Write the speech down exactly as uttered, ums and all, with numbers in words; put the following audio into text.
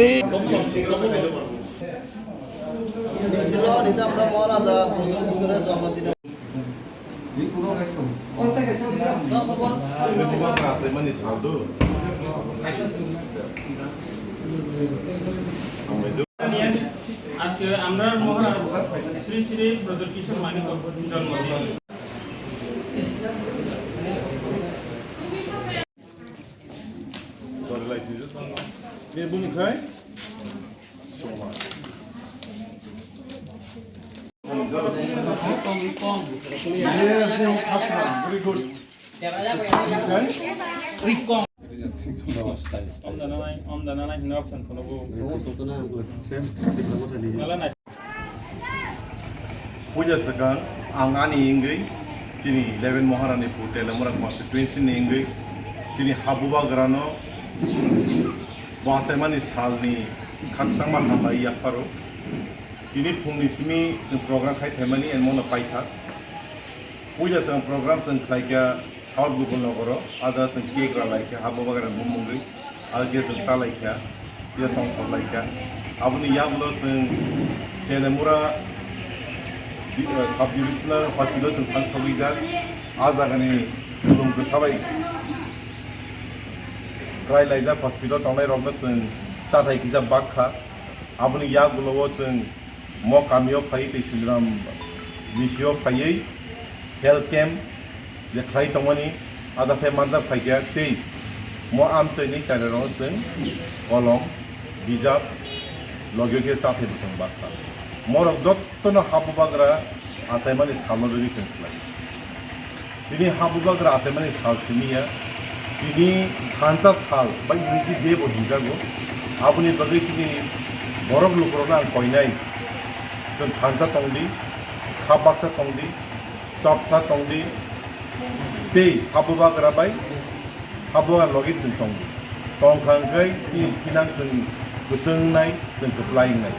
এই আজকে আমরা মহারাজ শ্রী শ্রী ব্রজকিশোর মানিক জন্মদিন। Puila swkang ang ani wngwi chini eleven Maharani phu Telemura constituency ni wngwi chini habubagrano bo achaimani salni khakchangma hambai yapharo. Tini phungni simi chwng program khai phaimani and mono paithak. Puila chwng program chwng khlaikha South Gopalnogoro, ada chwng cake ralaikha, habubagrani bumungwi, alge chwng chalaikha, tei tongthorlaikha. Aboni yagulo chwng Telemura di-, eh, Sub-Divisional Hospital chwng thang sogwijak. A jagani khulum kwsabai kwrai laijak hospital tongnairokno chwng chathai kisa bakha. Aboni yagulo o chwng mo kamio phaiwi tei Sindram B C O phaiwi health camp je khlai tongmani ada phai manjak phaikha tei mo amchaini chanairokno chwng kolom, bijap, logio khe chathai bwswng bakha. Morok jottono habubagra achaimani salno bagwi chwng khlai. Tini habubagra achaimani sal simi ya. Tini thansa sal ba Unity Day bo hinjago. Aboni bagwi chini borok lukurokno ang koinai. Chwng thansa tongdi, kha baksa tongdi, chopsa tongdi, tei habubagra bai habubagra logi chwng tongdi. Tongkha hwnkhe chini thinang chwng kwchwng wngnai, chwng kwplai wngnai.